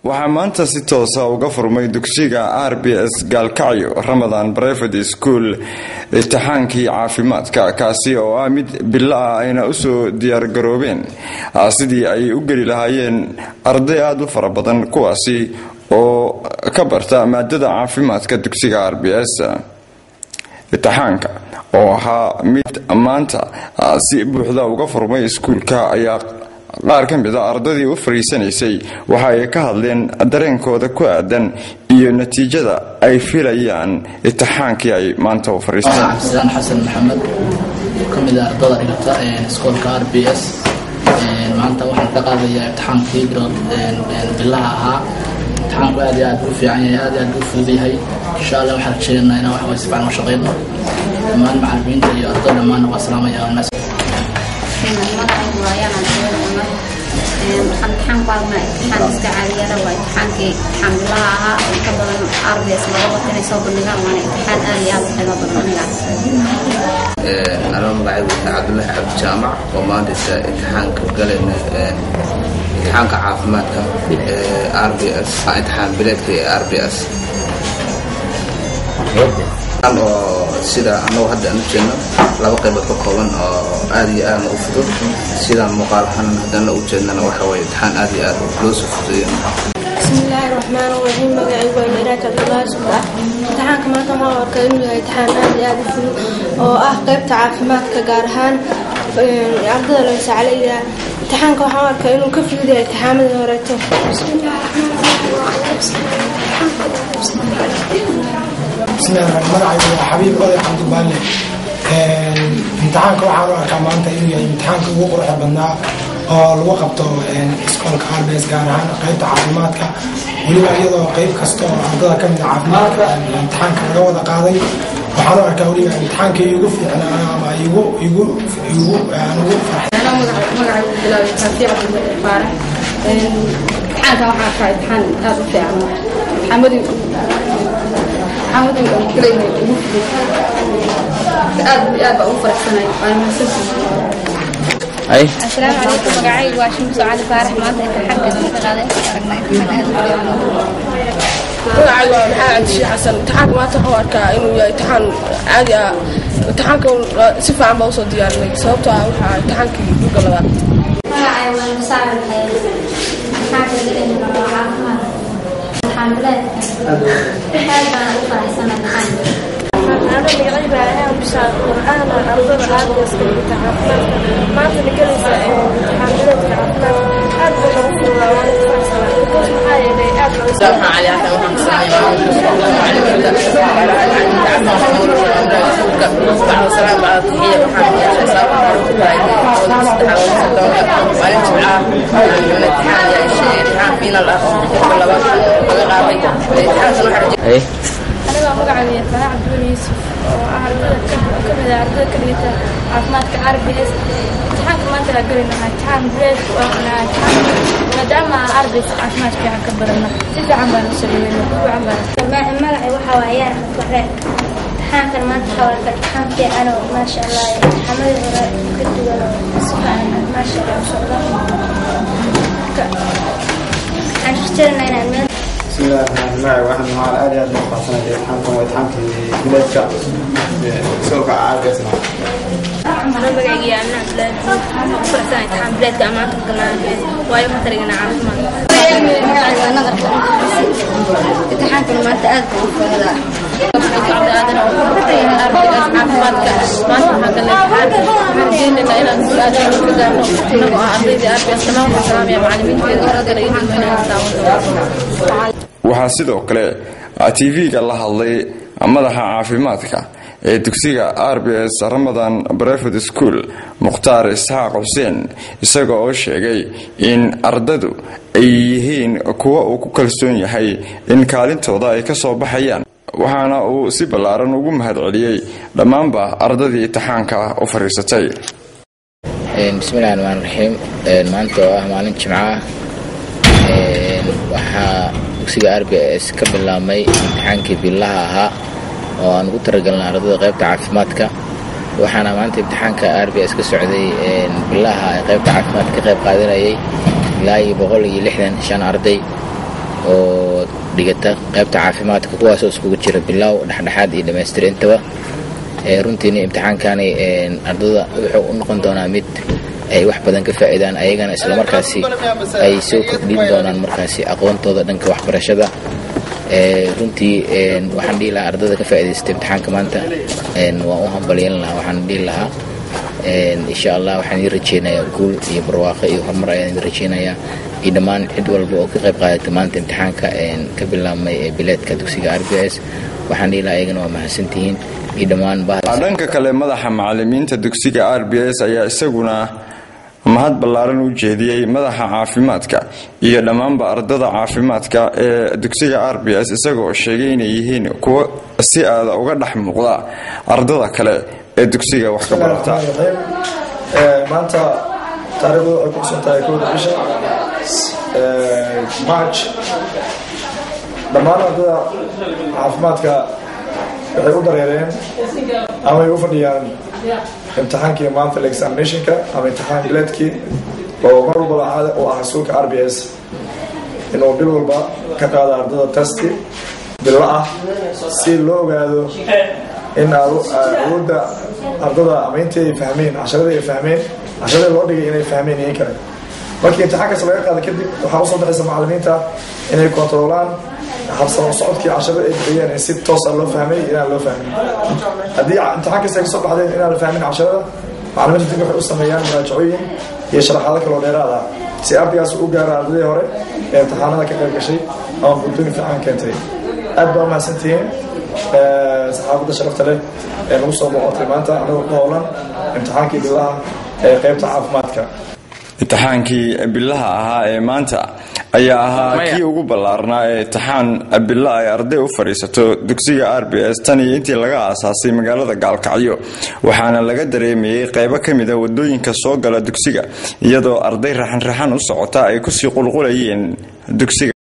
Waxaa maanta si toosa uga furmay dugsiga RBS Gaalkacyo, Ramadan Private School, imtixaankii caafimaadka, kaasi oo ah mid bilo ah ayna usoo diyaargaroobeen sidii ay u geli lahaayeen arday aada u fara badan, kuwaasi oo ka barta maadada caafimaadka dugsiga RBS. Imtixaanka oo ahaa mid maanta si buuxda uga furmay iskuulka ayaa qaar ka mid a ardadii u fariisanaysay waxa ay ka hadleen dareenkooda ku aadan iyo natiijada ay filayaan imtixaankii ay maanta u fariisteen. Cabdisalaam Xasan Maxamed, ka mid ah ardada dhigata iskoolka RBS. Maanta waxaan ka qaadayaa imtixaankii bilaha ahaa. Imtixaanku aad iyo aad u fiican yahay, aad iyo aad u fudud yahay. Insha Allah waxaan rajeynaynaa inaan wax way si fiican u shaqeyno. Dhammaan macallimiinta iyo ardada dhammaan waa salaamaya. Magacaygu waa Ayaan Cabdiweli Cumar. Waxaan imtixaan ku aragnaa imtixaan iska caadiyana, waa imtixaankii imtixaan bilaha ahaa oo inta badan RBS looga barta inay soo bandhigaan, waana imtixaan aad iyo aad u qiimo badan anigaas. Anoo magacaygu yahay Cabdullaahi Cabdi Jaamac oo maanta imtixaanka galayna, imtixaanka caafimaadka ee RBS, imtixaan bileedka ee RBS, oo sida anagu hadda aan u jeedno laba qaybood ka kooban oo aad iyo aadna u fudud. Sida muuqaal ahaan haddana u jeednana waxa waye imtixaan aad iyo aad loo soo fududeeyo. Bismillaahi raxmaan raxiim. Magacaygu waa Miraaj Cabdullaahi Subax. Imtixaanka maanta waxaan u arkaa inuu yahay imtixaan aad iyo aad u fudud oo ah qaybta caafimaadka, gaar ahaan ardada loo saclayda. Imtixaanka waxaan u arkaa inuu ka fudud yahay imtixaamadii horeeto. Bismillahi, magacaygu waa Xabiib Oday Cabdibaalle. Imtixaanka waxaan u arkaa maanta inuu yahay imtixaanka ugu quruxda badnaa oo lagu qabto iskoolka RBS, gaar ahaan qaybta caafimaadka, weliba iyadoo qayb kasta oo ardada ka mid a caafimaadka imtixaanka laga wada qaaday. Waxaan u arkaa weliba imtixaankii igu fiicnaa ama igu igu igu aan ugu farxay. Magacaygu bilaabay Faafiya Cabdilmalik Faarax. Imtixaanka waxaan arkaa imtixaan aad u fiican, imtixaamadii aan galayna ugu fudud. Aad iyo aad baa ugu faraxsanay, waana mahadsantihiin. Asalaamu calaykum, magacaygu waa Shimso Cali Faarax. Maanta imtixaanka ka qaaday aragnaa imtixaan aad u fiican. Magacaygu waa Maxamed Cabdishii Xasan. Imtixaanka maanta waxuu arkaa inuu yahay imtixaan caadi ah. Imtixaanka si fiican baa usoo diyaarinay, sababtoo ah waxaa imtixaankii dhulka labaad. Magacaygu waa Musaacid Xayel. Imtixaanka galayna waa caafimaad, imtixaan bileedka. Aad baan ugu faraxsanay imtixaanka. Magacayga ayaan Bishaar Qur'aan, ardada RBS ka dhigata caafimaadka. Maanta galaysa imtixaan bileedka caafimaadka aad buu noogu fududaa, waana ku faraxsanaa because maxaa yeelay aad baa Waxaan Cali Axmed, waxaan ku salaamaya macallimiinta, macallimiinta caafimaadka, bacda salaam, bacda taxiya. Waxaan yeeshay sabab ku tahay 3-tobanka, maalin Jimcaha, waxaan imtixaan yeeshay, imtixaan final ah oo qofka labaad laga qaaday imtixaankan. Waxaan Anigoo magacaygu yahay Farax Cabdiweli Yuusuf oo ah ardada ka mid ah ardada ka dhigata caafimaadka RBS. Imtixaanka maanta la galayna waa imtixaan bileed, waana imtixaan maadaama RBS caafimaad fiican ka barano, si fiican baan u sameynay, si fiican baan. Magacay waxaa waa Ayaan Axmed Bare. Imtixaankan maanta waxaa arkaa imtixaan fiican oo maasha Allah imtixaamadii hore ka duwan oo si fiican maasha Allah u socda. Marka waxaan rajaynaynaa inaan meel Bismillahi raxmaan magacay waxaan maal aad iyo aad loo faraxsanahay. Imtixaankan waa imtixaankii bileedka iskoolka RBS. Magacayga yaa Amina Cabdullaahi Maxamuud. Waxaan ku faraxsanahay imtixaan bileedka maanta ka galnaa RBS, waayo waxaan taragnaa caafimaad. Magacayga waa Nadar. Imtixaankan maanta aad buu u fududaa. Aadan oo ka tagayna RBS caafimaadka. Maanta waxaan galnay imtixaan, waxaan rajaynaynaa inaan guul aad ka gaarno inagoo ah ardaydii RBS. Dhammaan waxaan salaamaya macallimiinteeda kale iyo dadweynaha daawan doona. Waxaa sidoo kale TV-ga la hadlay madaxa caafimaadka ee dugsiga RBS Ramadan Private School, Mukhtaar Isxaaq Xuseen, isaga oo sheegay in ardadu ay yihiin kuwa uu ku kalsoon yahay in kaalintooda ay ka soo baxayaan, waxaana uu si ballaaran ugu mahadceliyey dhammaanba ardadii imtixaanka u fadhiisatay. Bismillahi raxmaan raxiim. Maanta oo ah maalin Jimco ah waxaa dugsiga RBS ka bilaabmay imtixaankii billaha ahaa oo aan ugu talagalnay ardada qaybta caafimaadka. Waxaana maanta imtixaanka RBS ka socday billaha ay qaybta caafimaadka ka qayb qaadanayay ilaa iyo 165 arday. Oo dhigata qaybta caafimaadka, kuwaasoo iskugu jira bilaaw, dhexdhexaad iyo dhammaystir intaba. Runtiina imtixaankani ardada wuxuu u noqon doonaa mid ay wax badan ka faa'iidaan ayagana, islamarkaasi ay soo kordhin doonaan markaasi aqoontooda dhanka waxbarashada. Runtii waxaan dhihi lahaa ardada ka faa'iidaystay imtixaanka maanta waan u hambalyan lahaa. Waxaan dhihi lahaa, insha Allah, waxaan idin rajeynayaa guul iyo barwaaqo iyo horumar ayaan idin rajeynayaa, iyo dhammaan cid walba oo ka qayb qaadatay maanta imtixaanka ka bilaabmay ee bileedka dugsiga RBS. Waxaan dhihi lahaa ayagana waa mahadsantihiin iyo dhammaan. Dhanka kale, madaxa macalimiinta dugsiga RBS ayaa isaguna mahad ballaaran u jeediyey madaxa caafimaadka iyo dhammaanba ardada caafimaadka ee dugsiga RBS, isagoo sheegay inay yihiin kuwo si aada uga dhex muuqda ardada kale ee dugsiga wax ka barata. Maanta taariikhdu waxay ku xusan tahay 1da bisha March. Dhammaan ardada caafimaadka waxay u dareereen ama ay u fadhiyaan imtixaankii monthly examinationka ama imtixaan bileedkii oo mar walba caada u ah iskuulka RBS inuu bil walba ka qaado ardada test bilo ah, si loo ogaado in awoodda ardada ama intii ay fahmeen casharadii, ay fahmeen casharadii loo dhigay, inay fahmeen iyo in kale. Markii imtixaankaas laga qaado kadib, waxaa usoo baxaysa macalimiinta inay kontroolaan habsamo socodkii casharada ay bixiyeen, in si toosa loo fahmay, inaan loo fahmin. Haddii imtixaankaas ay kasoo baxdeen inaan la fahmin casharada, macalimiinta dib waxay u sameeyaan muraajacooyin iyo sharaxaado kaloo dheeraad ah, si ardaygaas u gaaro ardadii hore ee imtixaanada ka qayb gashay ama buundooyin fiican keentay. Aad baa umahadsantihiin saxaafadda sharafta leh ee nagu soo boqotay maanta anagoo ku howlan imtixaankii bilaha ee qaybta caafimaadka. Imtixaankii bilaha ahaa ee maanta ayaa ahaa kii ugu ballaarnaa ee imtixaan bilo ay arday u fadhiisato dugsiga RBS tan iyo intii laga aasaasay magaalada Gaalkacyo, waxaana laga dareemayey qaybo ka mida wadooyinka soo gala dugsiga, iyadoo arday raxan raxan u socota ay kusii qulqulayeen dugsiga.